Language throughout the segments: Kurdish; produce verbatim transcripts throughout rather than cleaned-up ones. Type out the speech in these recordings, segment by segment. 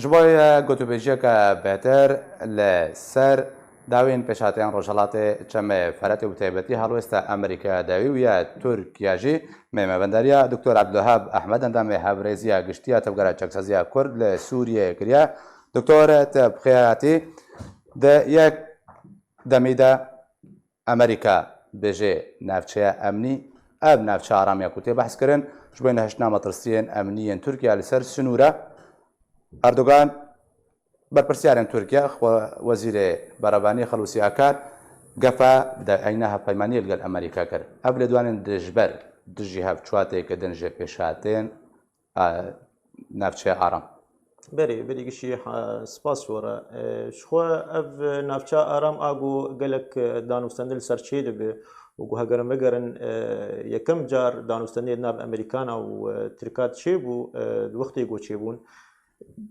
Ji bo gotûbêjiyeke bêhtir li ser dawên pêşhateyên Rojhelatê Çemê Feretê û bi taybetî helwêsta Amerîkaya dawî û ya Tirkiye jî me mevendariya Doktor Ebdulwehab Ehmed, endamê Hevrêziya Giştî ya Tevgera Çeksaziya Kurd li Sûriyeyê kiriye. Doktor, te bi xêr hatî. Di yek demî de Amerîka dibêje navçeya emnî, ev navçeya aram ya ku tê behs kirin, ji bo nehiştina metirsiyên emnî yên Tirkiye li ser sinûr e. Erdogan, berpirsiyarên Tirkiye, xwe wezîrê berevanî Xelûsî Akar, gefa bi eyna hevpeymaniyê li gel Amerîka kir. Ev lêdwanên dijber dijî hev çawa têke din ji pêşhateyên, e, navçeya aram? Berê, berê gişî, ha, spas ji we re. E, ji xwe ev navçeya aram a ku gelek, e, danûstendin li ser çêdibe û ku hegerin vegerin, e, yekem car danûstendinê di nav Amerîkana û, e, Tirka çêbû, e, di wextê ku çêbûn.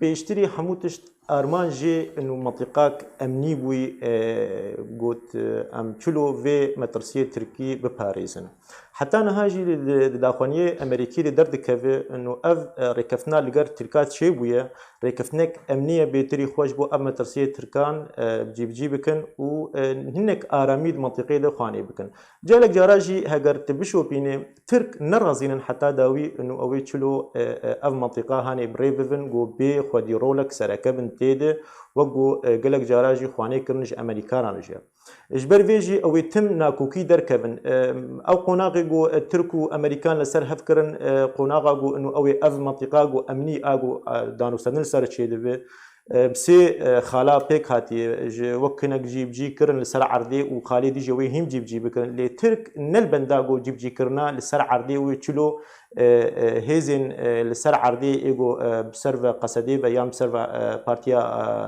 Pêştirî hemû tişt armanc jê û mentiqak emnî bûyî, e, got, e, em çilo vê metirsiyê Tirkî biparêzin. Heta niha jî di, di, di daxuyaniyê Amerîkî de derdikeve û ev, e, rêkeftina li gel Tirka çêbûye, rêkeftinek emnî ye, bêtirî xwe ji bo ev metirsiyê Tirkan, e, cîbicî bikin û, e, hinek aramî di mentiqê de xwanê bikin. Gelek cara jî heger tu bişopînê, Tirk nerazînin heta dawî û ew ê çilo, e, e, ev mentiqa hanê bi rê bibin, ku bê xwedî rolek sereke bin tê de, wek ku, e, gelek cara jî xwanê kirin ji Amerîkanan jî. Ji ber vê jî ew ê tim nakokî derkevin. E, ew qonaxê ku, e, Tirk û Amerîkan li ser hev kirin, e, qonaxa ku û ew ê ev mentiqa ku emnî a ku, e, danûstendin li ser çêdibe, e, bi sê, e, xala pêk hatiye, ji wek hinek cîbicî kirin li ser erdê û xalê dî jî wê hîn cîbicî bikirin. Lê Tirk ne li benda ku cîbicîkirina li ser erdê wê çilo, e, e, hêzên, e, li ser erdê ê ku, e, bi ser ve Qesedê ve yan bi ser ve, e, partiya,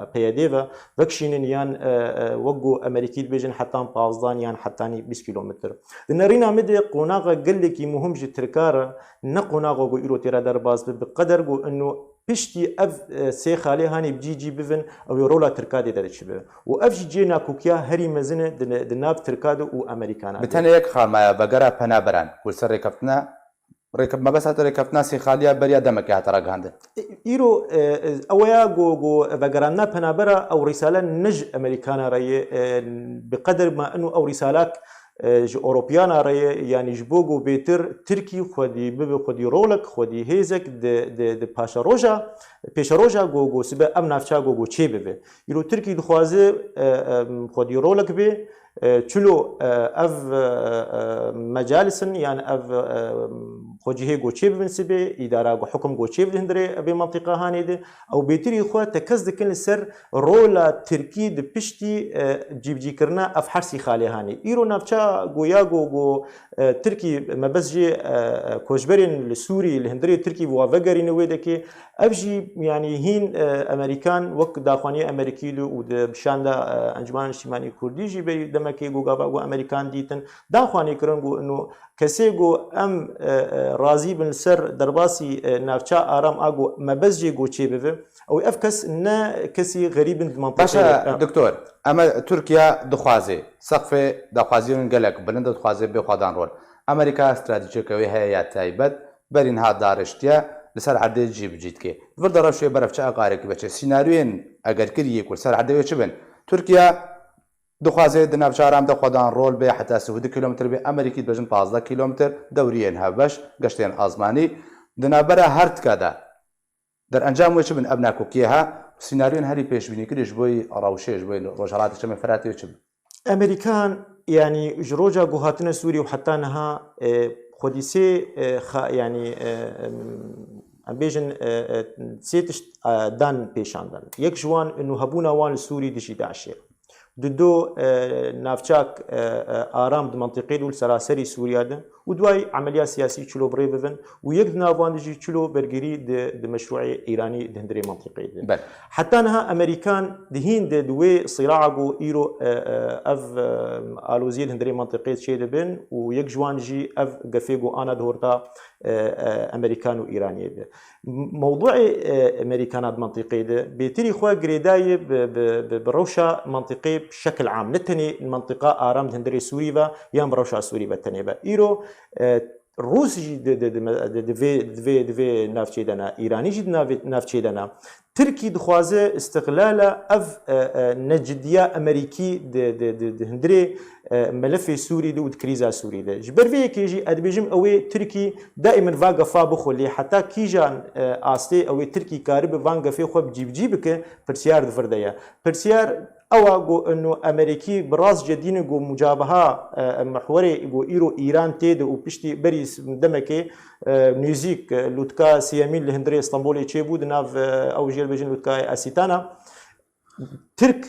e, P Y D ve vekişînin yan, e, e, wek ku Amerîkî dibêjin hetan pazdan yan hetanî bîst kîlometr. Di nerîna me de qonaxa gelekî muhim ji Tirka re ne qonaxa ku îro tê re derbas be, bi qeder ku ino piştî ev, e, sê xalê hanê bi cî cî bibin, ew ê rola Tirka dê derçibe. Û ev jî cihê nakokiya herî mezin e di, di nav Tirka de û Amerîkana de. Bi tenê yek xal maye, vegera penaberan ku li ser rêkeftina, rêke-, mebesta te rêkeftina sê xaliya beriya demekê hate ragihandin. Îro, e, e, ew ya ku, ku vegerandina penabera ew rîsale ne ji Amerîkana re ye, e, bi qeder ma ino ew rîsalak e, ji Ewropiyana re ye, yanî ji bo ku bêtir Tirkî xwedî bibe xwedî rolek, xwedî hêzek di, di, di paşeroja, pêşeroja ku, ku sibe ev navça ku, ku çê bibe. Îro Tirkî dixwaze, e, e, xwedî rolek bê, e, çilo, e, ev, e, e, mecalisin, yan ev, e, xwecihê ku çê bibin sibe, îdara ku hukum ku çê bide hundirê vê mentiqa hanê de, ew bêtirî xwe tekez dikin li ser rola Tirkî di piştî, e, cîbicîkirina ev her sî xalê hanê. Îro navça goya go, go, e, Tirkî mebest jê, e, e, koçberên li Sûrî, li hundirê Tirkî bi wa vegerîne wê dekê. Ev jî, yanî hîn, e, Amerîkan wek daxuyaniyê Amerîkî de û di bişanda, e, Encûmena Niştimanî Kurdî jî berî demekê go gava go Amerîkan dîtin. Daxuyanî kirin go ino kesê go em, e, e, razî bin li ser derbasî, e, navça aram a go mebest jê go çê bibe, ew ev kes ne kesî xerîb in di mantîqê de. Baş e, doktor, em e, Tirkiye dixwaze, seqfê daxwaziyên gelek bilind e, dixwaze bê xwedan rol. Amerîka stratejiyeke wê heye ya taybet, berî niha dariştiye, li ser erdê cî bi cî dike. Vir de rewşê berevçe eqarekî veçe. Sînaryoyên egerkiriyê ku li ser erdê wê çi bin? Tirkiye dixwaze di navçe aram de xwedan rol bê heta sî û du kîlometr bê, Amerîkî dibêjin pazdeh kîlometr, dewriyên hevbeş, geştên azmanî. Di navbera her tika de derencam wê çi bin ev nakokiyê he, sînaryoyên herî pêşbînîkirî ji bo rewşê, ji bo Rojhelatê Çemê Feratê wê çi bin? Amerîkan, yanî ji roja ku hatine Sûrî û heta niha, e, xwedî sê, e, xa-, yanî, e, em, em bêjin, e, e, sê tişt, e, dan pêşandan. Yek ji wan û hebûna wan li Sûrî dijî DAIŞê. Dudo, e, navçak, e, e, aram di mantîqê de û li seraserî Sûriya de û duayî emeliya siyasî çilo bi rê bibin û yek di nav wan de jî çilo bergirî di, di meşrûê Îranî di hundirê mantîqê de. Bel. Heta niha Amerîkan di hîn de di wê sîraa ku îro, e, e, ev, e, aloziyê di hundirê mantîqê çê dibin û yek ji wan jî ev gefê ku ana di horta, e, e, Amerîkan û Îraniyê de. Mewduê, e, Amerîkana di mantîqê de bêtirî xwe girêdayê bi, bi, bi, bi rewşa mantîqê bi şekil am, ne tenê mantîqa aram di hundirê Sûrî ve yan bi rewşa Sûrî ve tenê be. Îro, e, Rûs jî di, di, di, di, di vê, di vê, di vê navçê de ne, Îranî jî di navê, navçê de ne. Tirkî dixwaze îstiqlala ev, e, e, necidiya Amerîkî di, di, di, di hundirê, e, melefê Sûrî de û di krîza Sûrî de. Ji ber vê yekê jî ez dibêjim ew ê Tirkî daîmen va gefa bixwe, lê heta kîjan, e, astê ew ê Tirkî karibe van gefê xwe bi cî bi cî bike, pirsiyar di vir de ye. Pirsiyar ew a ku ino Amerîkî bi rast cedî ne ku mucabeha, e, mihwerê ku îro Îran tê de û piştî berî s-, demekê, e, nêzîk, e, lûtka siyemîn li hundirê Stenbolê çêbû, di nav, e, ew jê re bêjin lûtkayê Asîtana. Tirk,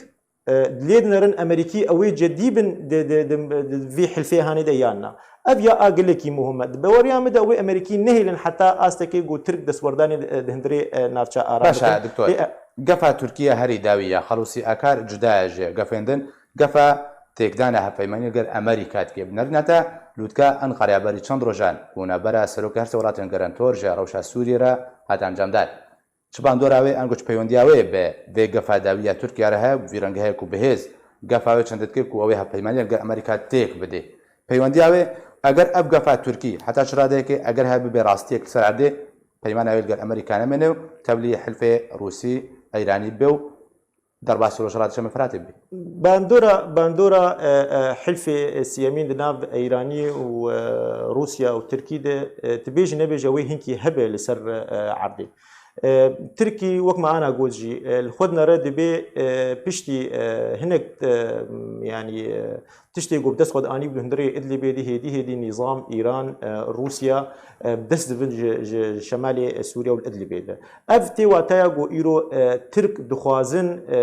e, lê dinerin Amerîkî ew ê cedî bin di, di, di, di vî hilfê hanê de yan na. Ev ya a gelekî muhim e. Di baweriya min de ew ê Amerîkî nehêlin heta astekê ku Tirk destwerdanê di, di hundirê, e, navça aram Baş e, bikin. Doktor. Lê, e, Gefa Tirkiye herî dawî ya. Xelûsî Akar cuda ye ji gefên din. Gefa têkdana hevpeymaniyê gel Amerîka dike. Bi nerîna te lûtka Enqeraya berî çend rojan ku navbera serokê her sê welatên gerentor ji rewşa Sûriyê re hate encamdar. Çi bandora wê, ango çi peywendiya wê bi vê gefa dawî ya Tirkiye re heye, bi vî rengî heye ku bi hêz gefa wê çend dike ku ew ê hevpeymanî li gel Amerîka têk bidê. Peywendiya wê, eger ev gefa Tirkî heta çi radeyekê, eger hebe bibe rastiyek li ser erdê, peymana wê li gel Amerîka nemêne û tevlî hilfê Rûsî, Eyranî be û derbasî Rojhilata Çemê Firatê bê. Bandora, bandora, e, e, hilfê, e, siyemîn di nav Eyranî û, e, Rûsya û Tirkî de, e, tu bêjî nebêjî wê hinkî hebe li ser, e, erdê. E, Tirkî wek me ana got jî, e, li xwe dinere dibê, e, piştî, e, hinek, e, yanî, e, tiştê ku bi dest xwe de anî bi hundirê Idlibê dî hêdî hêdî nîzam Îran, e, Rûsya, e, bi dest dibin ji, ji şemalê, e, Sûriye û li Idlibê de. Ev tê wataya ku îro, e, Tirk dixwazin, e,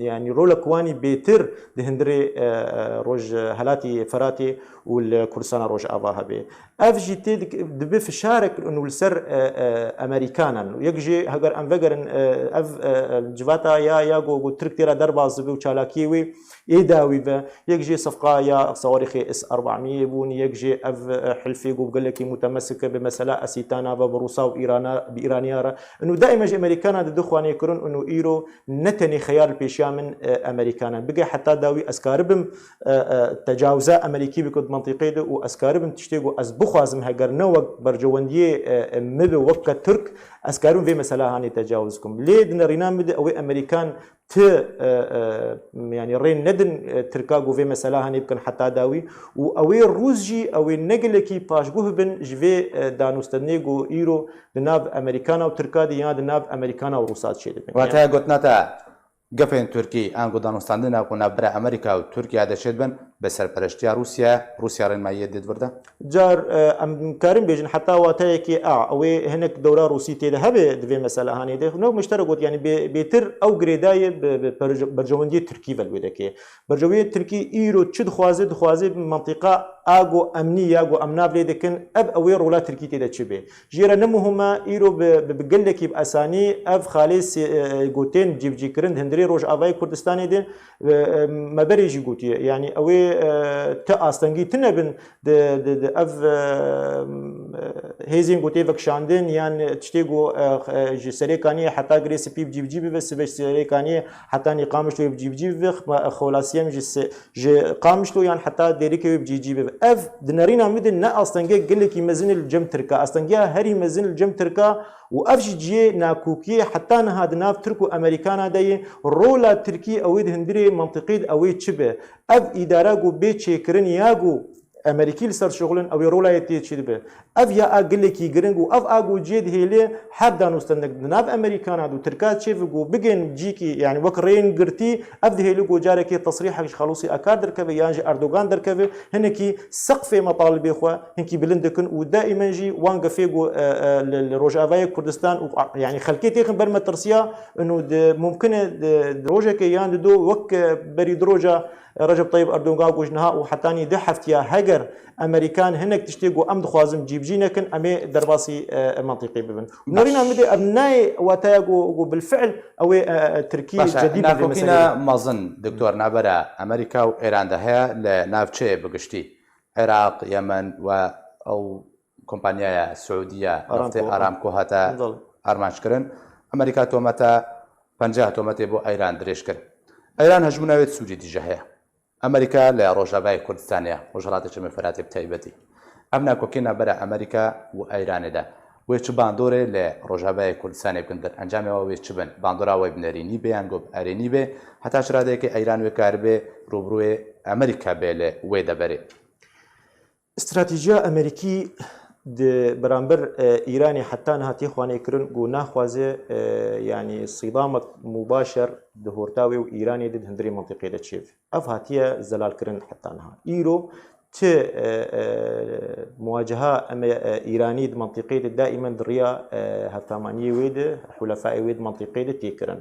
yanî rolek wanî bêtir di hundirê, e, e, Rojhelatî Firatê û li Kurdistana Rojava hebe. Ev jî tê dik-, dibe fişarek û li ser, e, e, Amerîkanan. Yek jê heger em vegerin, e, ev, e, e, civata ya, ya ku, ku Tirk tê re derbas dibe û çalakiyê wê ê dawî ve, yek jê sefqa ya sawarîxê S erbamiyê bûn, yek jê ev, e, hilfê ku gelekî mutemesik e bi mesela Asîtana ve, bi Rûsa û Îrana, bi Îraniya re. Û daîme ji Amerîkana di dixwanê kirin û îro ne tenê xeyal pêşiya min, e, Amerîkanan. Bige heta dawî ez karibim, e, e, tecawuza Amerîkî bikim di mentiqê de û ez karibim tiştê ku ez bixwazim heger ne wek bercewendiyê, e, e, min be weke Tirk, ez karibim vê mesela hanê tecawuz bikim. Lê di nerîna min de ew ê Amerîkan ti, e, e, yanî rê nedin, e, Tirka ku vê mesela hanê bikin heta dawî û ew ê Rûs jî ew ê ne gelekî paşguh bin ji vê, e, danûstendinê ku îro di nav Amerîkana û Tirka de yan di nav Amerîkana û Rûsa de çêdibin. Wate gotina te gefên Tirkî, ango danûstandina ku navbera Amerîka û Tirkiye de çêdibin, bi serpereştiya Rûsya, Rûsya rênmayiyê dê di vir de? Car, e, em karin bêjin heta wateyekê a, ew ê hinek dewra Rûsî tê de hebe di vê mesela hanê de. Wek min ji te re got, yanî bê-, bêtir ew girêdayê bi, bi perj-, berjewendiyê Tirkî ve li wê dekê. Berjewendiyê Tirkî îro çi dixwaze, dixwaze bi mentiqa a go emnî ya go em nav lê dikin, ev ew ê rola Tirkî tê de çi bê. Jê re ne muhim e, îro bi, bi, bi gelekî bi esanî ev xalê sê-, e, gotên cîbicîkirin di hundirê Rojavayê Kurdistanê de, e, e, me berê jî gotiye. Yanî ew ê, e, ti astengî tune bin di, di, di ev, e, e, hêzên ku tê vekişandin yan tiştê ku, e, e, ji Serê Kaniyê heta Girê Spî bi cî bi cî bibe, sibe ji Serê Kaniyê heta nî Qamişloyê bi cî bi cî bibe, xwe-, xwelasiyem ji se-, ji Qamişlo yan heta Dêrikê wê bi cî cî bibe. Ev di nerîna min de ne astengek gelekî mezin e li cem Tirka. Astengiya herî mezin li cem Tirka û ev jî cihê nakokiyê heta niha di nav Tirk û Amerîkana de ye. Rola Tirkî ew ê di hundirê mentiqê de ew ê çi be? Ev îdara ku bê çêkirin ya ku Amerîkî li ser şixulin, ew ê rola yê tê çi dibe? Ev ya a gelekî giring û ev a ku cihê dihêlê her danûstendek di nav Amerîkana de û Tirka çêve ku bigên cîkî, yanî wek rêyên girtî, ev dihêlê ku carekê tesrîhek ji Xelûsî Akar derkeve yan ji Erdogan derkeve, hinekî seqfê metalibê xwe hinkî bilind dikin û daîmen jî wan gefê ku, e, e, li, li Rojavayê Kurdistan û, a, yanî xelkê têxin ber metirsiya, û di, mumkin e di, di rojekê yan di do wek, e, berî du roja Recep Tayyip Erdogan ku ji niha û hetanî du heftiya heger Amerîkan hinek tiştê ku em dixwazin cîbicî nekin, em ê derbasî, e, mentiqê bibin. Baş. Nerîna min dê ev nayê wataya ku, ku bilfiil ew ê, e, e, Tirkî Baş e, cedî bin vê nakokîna meseleyê. Mezin, doktor, navbera Amerîka û Êran de heye li navçeyê bi giştî. Iraq, Yemen ve ew kompanyaya Siûdiya Aramco, neftê Aramco hate Belê. Armanc kirin. Amerîka tometa, penca tometê bo Eyran dirêj kir. Eyran hejmûna wê di Sûrî dîje heye. Amerîka li Rojavayê Kurdistanê ye, Rojhilatê Çemê Firatê bi taybetî. Ev nakokî navbera Amerîka û Eyranê de. Wê çi bandorê li Rojavayê Kurdistanê bikin, derencamê wê çi bin? Bandora wê bi nerînî bê yan ku bi erênî bê? Heta çi radeyekê Îran wê karibe rûbirûyê Amerîka bê li wê deverê? Stratejiya Amerîkî di beramber, e, Îranê heta niha tê xwanê kirin ku naxwaze, e, yanî sîdamek mubaşer di horta wê û Îranê de di hundirê mentiqê de çêbe. Ev hatiye zelalkirin heta niha. Îro ti, e, e, muwaceha em, e, Îranî di mentiqê de daîmen di riya, e, hevtamaniyê wê de, hulefaê wê di mentiqê de tê kirin.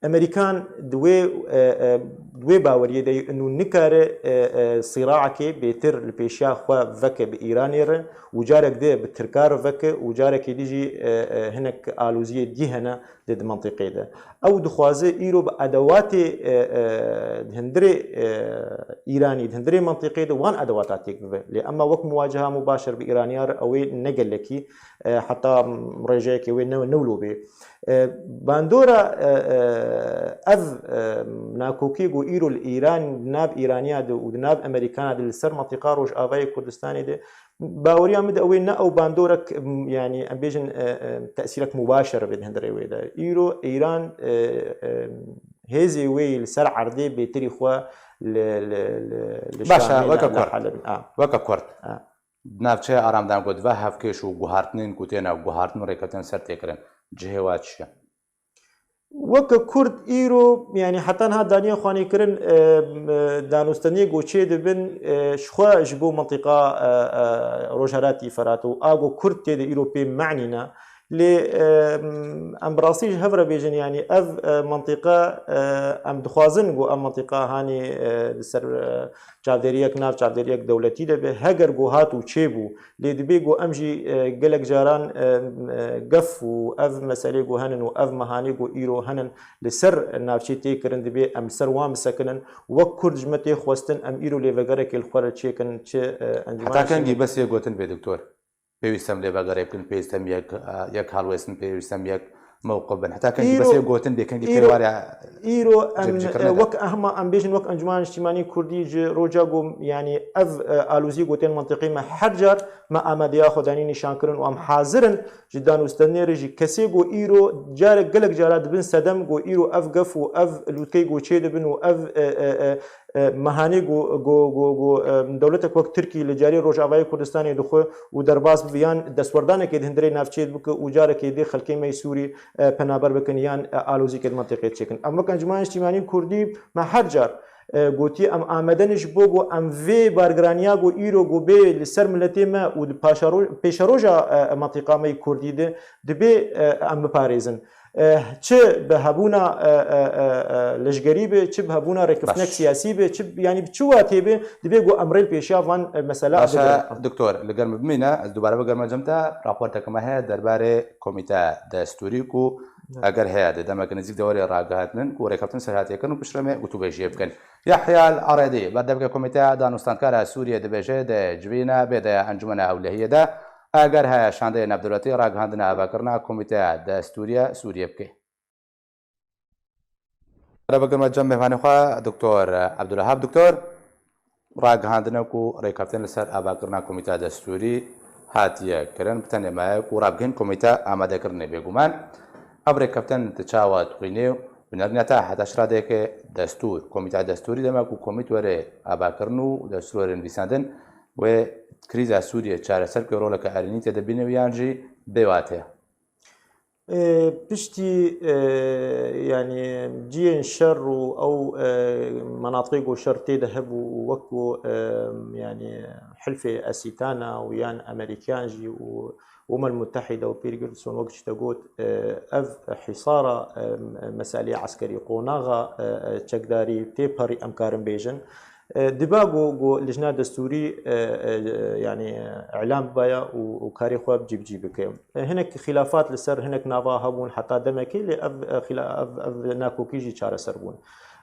Amerîkan di wê, e, e, di wê baweriyê de ye, û nikare, e, e, sîraekê bêtir li pêşiya xwe veke bi Îranê re û carek di bi Tirka re veke û carekê dî jî, e, e, hinek aloziyê dî hene di, di mentiqê de. Ew dixwaze îro bi edewatê, e, e, di hundirê, e, Îranî, di hundirê mentiqê de wan edewata têk bibe. Lê ema wek muwaceha mubaşer bi Îraniya re ew ê ne gelekî, e, heta rêjeyekê wê ne, ne wilo bê. E, bandora, e, e, ev, e, nakokî ku îro li Îran, di nav Îraniya de û di nav Amerîkana de li ser mentiqa Rojavayê Kurdistanê de, baweriya min de ew ê ne ew bandorek, m, yanî em bêjin, e, e, tesîrek mubaşer be di hundirê wê de. Îro Îran, e, e, hêzê wê yî li ser erdê bêtirî xwe li, li, li, li Baş e, Şamê, weke li, li Kurd. Helebê. A. Weke Kurd. A. Di navçeya aramdan ku dive hevkêş û guhartinên ku têne guhartin û rêkeftin ser tê kirin, cihê we çi ye? Weke Kurd îro, yanî heta niha daniye xwanê kirin, e, e, danûsteniyê ku çê dibin, e, ji xwe ji bo mentiqa, e, e, Rojhelatî Ferat û a ku Kurd tê de îro pê menî ne. Lê, e, em bi rastî ji hev re bêjin, yanî ev, e, mentiqa, e, em dixwazin ku ev mentiqa hanê, e, li ser, e, çavdêriyek nav çavdêriyek dewletî de be. Heger ku hat û çêbû, lê dibê ku em jî, e, gelek caran, e, e, gef û ev meselê ku henin û ev mehanê ku îro henin li ser navçê tê kirin, dibê em li ser wan bisekinin. Wek Kurd ji me tê xwestin, em îro lêvegerekê li xwe re çêkin, çi, e, encûmena Heta kengî bes yek gotin bê, doktor? Pêwîst em lêvegerê bikin, pêwîst em yek, e, yek halwêstin, pêwîst em yek mewqif bin. Heta kengî Îro, bes yek gotin bê, kengî îro, pêwara îro em, cebcîkirine e, de. Wek ehma em bêjin, wek Encûmena Niştimanî Kurdî ji roja ku, yanî ev, e, alozî ku tên mentiqê me her car me amadeya xwe danî nîşan kirin û em hazir in ji danûstenê re jî. Kesê ku îro carek gelek cara dibin sedem ku îro ev gef û ev lûtkey ku çê dibin û ev, e, e, e, e, mehanê ku, ku, ku, ku, e, dewletek wek Tirkî li carê Rojavayê Kurdistanê dixwe û derbas bibe yan destwerdanekê di hundirê navçeyê bike û carekê dê xelkê me yê Sûrî, e, penaber bikin yan, e, alozîkê di mentiqê çêkin. Em wek Encûmena Niştimanî Kurdî me her car, e, gotiye em amade ne ji bo ku em vê bargiraniya ku îro ku bê li ser miletê me û di paşaro-, pêşeroja, e, mentiqa me yê Kurdî de dibê, e, em biparêzin. Eh, çi bi hebûna, eh, eh, eh, eh, leşgerî be, çi bi hebûna rêkeftinek Baş. siyasî be, çi, yanî bi çi watê be, dibê ku em rê li pêşiya van, eh, mesela Baş e, bigirin. Doktor, li gel min bimîne, ez dubare bigerime cem te, raporteke me heye derbarê komîteya destûrî ku Evet. eger heye, di demeke nêzîk de were ragihandin ku rêkeftin ser hatiye kirin û piştre me gotûbêjiyê bikin. Yahya El Aredî, berdevke Komîteya Danûstankara Sûriyê dibêje, di civîna bê de Encûmena Ewlehiyê de, eger heye şandeyê navdewletî ragihandina avakirina Komîteya Destûriya Sûriyê bike. Rêvegerime cem mêvanê xwe, Doktor Ebdulwehab. Doktor, ragihandine ku rêkeftin li ser avakirina Komîteya Destûrî hatiye kirin, bi tenê me ye ku rabigihên komîte amadekirinê bêguman. Ev rêkeftin tu çawa dixwînî û nerîna te heta çi radeyekê destûr, Komîteya Destûrî dema ku komît were avakirin û destûr were nivîsandin, wê krîza Sûriyê çareser bike, roleke erênî tê de bîne û yan jî bê wate? Ê, piştî, ê, yanî cihên şer û ew, ê, menatiqê ku şer tê de hebû û wek ku, ê, yanî Hilfê Esîtana û yan Amerîkiyan jî û Umem Mutehîde û Pîr Gilson wek ji te got, ê, ev hîsara, ê, meselê eskerî, qonaxa, ê, ê, çekdarî tê perî em karin bêjin. E, diba ku, ku lijna destûrî, e, e, yanî, îlan bibaya û, û karê xwe cîbicî bike. E, hinek xîlafat li ser hinek nava hebûn heta demekê, lê ev, e, xîla-, ev, ev nakokî jî çareser bûn.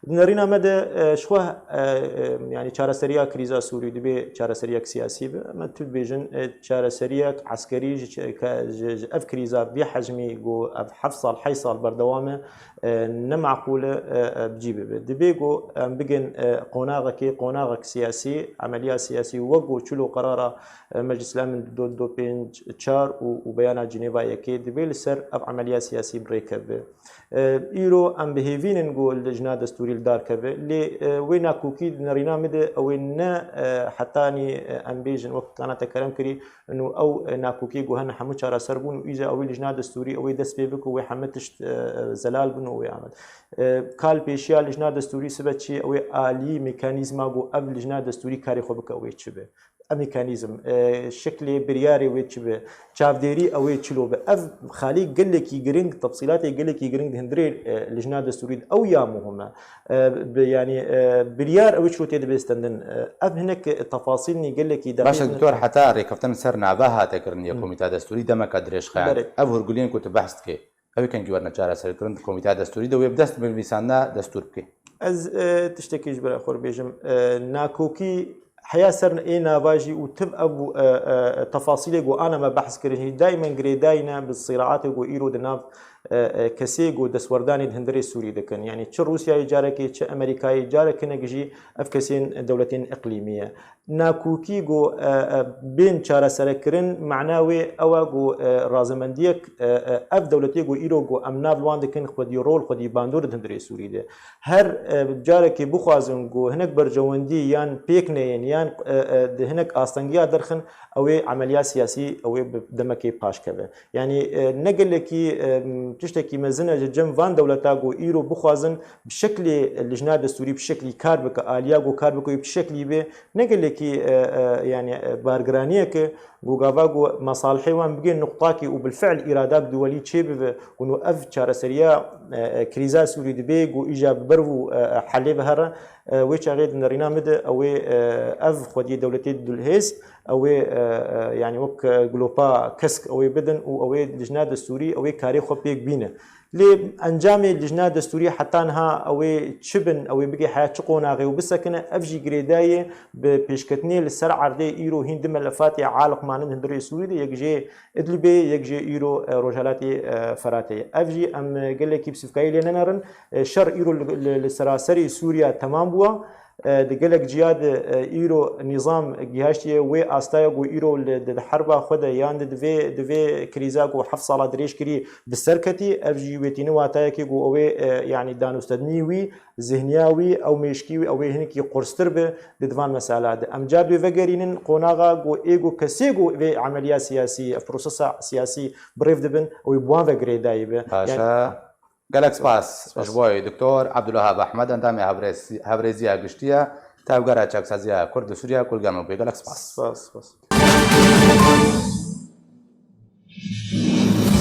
Di nerîna me de, e, ji xwe, e, e, yanî çareseriya krîza Sûrî dibê çareseriyek siyasî be. Em tu bibêjin, e, çareseriyek eskerî ji, ke-, ji, ji ev krîza vî hecmî ku ev heft sal, heşt sal berdewam e, e, ne meqûl e, e, e, bi cî bibe. Dibê ku em bigin, e, qonaxekê, qonaxek siyasî, emeliya siyasî wek ku çil û qerara, e, Meclisa Emin du hezar pênc çar û, û beyana Cinêva yekê dibê li ser ev emeliya siyasî bi rê keve. E, îro em bi hêvî nin ku lijna destûrî li dar keve, lê, e, wê nakokî di nerîna min de ew ê ne, e, hetanî, e, em bêjin wek kana te kerem kirî, û ew, e, nakokî ku hene hemû çareser bûn û îca ew ê lijna destûrî ew ê dest pê bike û wê hemû tişt, e, e, zelal bin û wê amet. E, kal pêşiya lijna destûrî sibe çi, ew ê alî mekanîzma ku ev lijna destûrî karê xwe bike ew ê çi be. Ev mekanîzm, e, şeklê biryarê wê çi be, çavdêrî ew ê çilo be. Ev xalî gelekî giring, tefsîlatê gelekî giring di hundirê, e, lijna destûrî de ew ya muhim e. E, bi, yanî, e, biryar ew ê çilo tê dibe stendin. E, ev hinek tefasîlnî gelekî Baş e, deqîq doktor, heta rêkeftin ser nava hate kirin ya Hı. Komîta Destûrî demeka dirêj xeyan. Belê. Ev hûrguliyên ku tu behs dikê, ew ê kengî werine çareserkirin di Komîta Destûrî de wê bi dest binivîsandina destûr bike. Ez, e, tiştekî ji bira xwe bêjim. E, nakokî heya ser ê nava jî û tim ev, e, e, tefasîlê ku ana me behs kirin jî daimen girêdayî ne bi sîraatê ku îro di nav, e, e, kesê ku destwerdanê di hundirê Sûrî dikin. Yanî çi Rûsyayê carekê, çi Amerîkayê, carek hinek jî ev kesên dewletên iqlîmî ye. Nakokî ku, e, e, bên çareserekirin, mana wê ew e ku, e, razemendiyek, e, e, ev dewletê ku îro ku em nav li wan dikin xwedî rol, xwedî bandor di hundirê Sûrî de. Her, e, carekê bixwazin ku hinek berjewendî yan pêk neyên yan, e, e, di hinek astengiya derxin, ew ê emeliya siyasî ew ê bi demekê paş keve. Yanî, e, ne gelekî, e, tiştekî mezin e ji cem van dewleta ku îro bixwazin bi şeklê lijna destûrî bi şeklî kar bike, aliya ku kar bike wê bi şeklî bê, ne gelekî, e, e, yanî, e, bargiraniyeke ku gava ku mesalihê wan bigê nuqtakî û bilfiil îradak duwelî çêbibe, ku no ev çareseriya, e, e, krîza Sûrî dibê ku îja bi ber û, e, e, helê ve here, e, wê çaxê di nerîna min de ew ê, e, ev xwediyê dewletê dulhêz, ew ê, e, e, yanî wek, e, glopa kesk ew ê bidin û ew ê lijna destûrî ew ê karê xwe pêk bîne. Lê encamê lijna destûrî heta niha ew ê çi bin, ew ê bigê heya çi qonaxê û bisekine, ev jî girêdayî ye bi pêşketinê li ser erdê îro hîn du melefatê aliq manin hundirê Sûrî de, yek jê Idlibê, yek jê îro, e, Rojhelatê, e, Feratê ye. Ev jî em, e, gelekî bi sivkayî lê nenerin. E, şer îro li, li, li seraserî Sûriya temam bûye. E, di gelek ciya de, e, îro nîzam gihaştiye wê astaya ku îro li, di, di herba xwe de yan di, di vê, di vê krîza ku heft sala dirêj kirî bi ser ketî. Ev jî wê tîne watayekê ku ew ê, e, yanî danûstednî wî, zihniya wî, ew mêşkî wî, ew ê hinekî qurstir be di, di van mesela de. Em car dê vegerînin qonaxa ku ê ku kesê ku vê emeliya siyasî, ev prosesa siyasî bi rêv dibin, ew ê bi wan ve girêdayî be. Baş e. Yanî Gelek spas. Spas. Ji bo wê Doktor Abdulwahab Ahmed, endamê Hevrêz-, Hevrêziya Giştî ye, tevgera çaksaziya Kurd li Sûriye, ku li gel me bûye. Gelek spas. Spas, spas.